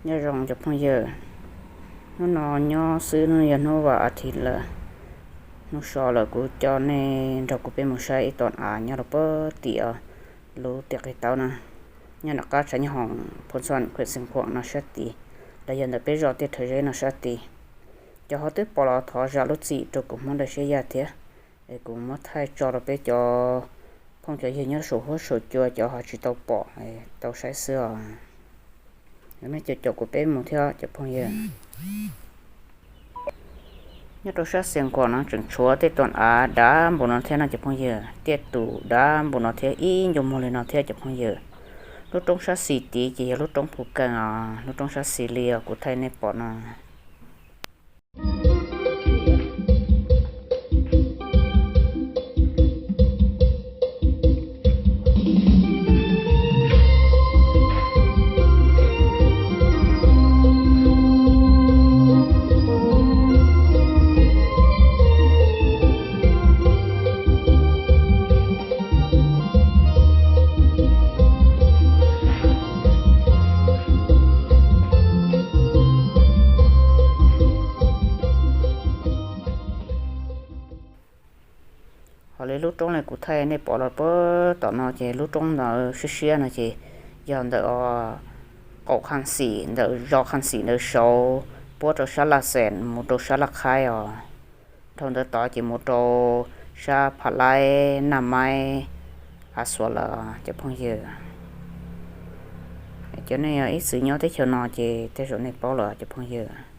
Nyob zoo cov phooj ywg, hnub no nyob xwb, hnub no yog hnub vas as thiv lawm. Hnub so lawm kuv coj nej nrog kuv peb mus saib ib tog av nyob rau puag tim lub tiaj qis taub na, nyob nram qab tshav nyob hoom Phoos Xas Khuam Xeev Khuam no sab tid, los yog ntawm peb zos Tiaj Rhawv Zeb no sab tid. Cov ho twb pom los thov zam lub txim rau kuv Hmoob Nraug Siab Yaj thiab. Es kuv muab thaij tso rau peb cov phooj cov ywg nyob saum huab saum cua cov ho tsis tau pom, tau saib xwb os. Nej caum caum kuv peb mus thiab cov phooj ywg. Nyob rau sab Xeev Khuam no tseem tshuav tej tog av dav npaum no thiab no cov phooj ywg, tiaj tus dav npaum no thiab ib ncua muag li no thiab cov phooj ywg. Lub roob sab xis tid ces yog lub roob Phu Kees os, lub roob sab xis li os kuv thaij nej pom no. Ho li lub roob li kuv thaij nej pom los puag tom no ces lub roob ntawd siab siab no ces yog ntawm qaum Khaj Xim, ntawm zos Khaj Xim ntawd saud puab rau sab Laj Xees mus rau sab Laj Khaib os. Dhau ntawd tod ces mus rau sab Pha Laib, Naj Maib, A Xuav lawm cov phooj ywg. Cov nej yog ib txwm nyob teb chaws no ces tej zaum nej paub lawm cov phooj ywg.